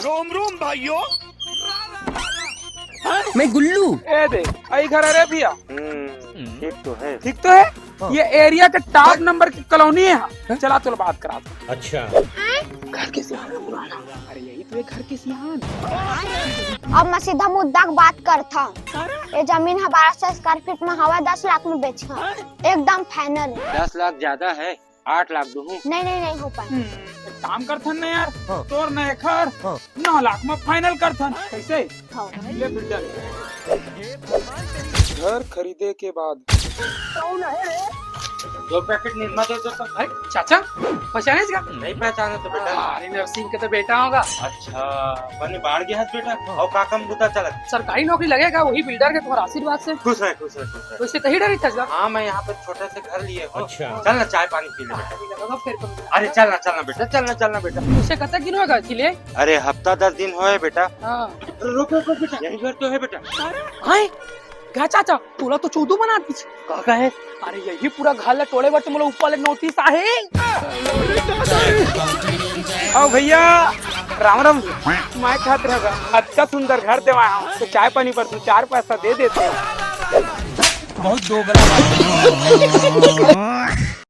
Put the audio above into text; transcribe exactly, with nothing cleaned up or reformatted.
रोम रोम भाइयों। मैं गुल्लू। ए दे, आई घर अरे भैया। हम्म, ठीक तो है। ठीक तो है। ये एरिया के टॉप नंबर की कॉलोनी है। चला तो बात करा। अच्छा। घर के सियान है पुराना। अरे यही तो है घर के सियान। अब मैं सीधा मुद्दा के बात करता हूँ। ये जमीन है बारह सौ स्क्वायर फीट में हवा दस लाख में बेचा, एकदम फाइनल है। दस लाख ज्यादा है, आठ लाख दूँ। नहीं नहीं, नहीं हो पाए। एक काम करथन ना यार, तोर ना एकर नौ लाख में फाइनल करथन। कैसे? हाँ। ले बिल्डर। घर खरीदे के बाद दो पैकेट निरमा दे दो तो। अरे चाचा, पहचाने इसका? नहीं पहचाने तो बेटा। अरे नरसिंह के तो बेटा होगा। अच्छा, बने बाढ़ गया है बेटा। और का काम बुता चलत? सरकारी नौकरी लगेगा वही बिल्डर के तुम्हारा आशीर्वाद से। खुश रहे, खुश रहे, खुश रहे। वैसे तही डर था। हाँ, मैं यहाँ पे छोटा से घर लिए हूँ। अच्छा। चल ना, चाय पानी पी ले बेटा। लगा फिर कम। अरे चल ना, चल ना बेटा, चल ना, चल ना बेटा। उसे कतक दिन होगा खिले? अरे हफ्ता दस दिन होए बेटा। हाँ। रुक रुक रुक बेटा, यही घर तो है बेटा। हाय, क्या चाचा, तोला तो चौदू बना दीस। का का है? अरे यही पूरा घर ला टोड़े बर तुमला ऊपर ले नोटिस आहे। ओ भैया, राम राम। मैं कहत रहा, अतका सुंदर घर देवा हूँ, तो चाय पानी पर तू चार पैसा दे देते। बहुत दोगला।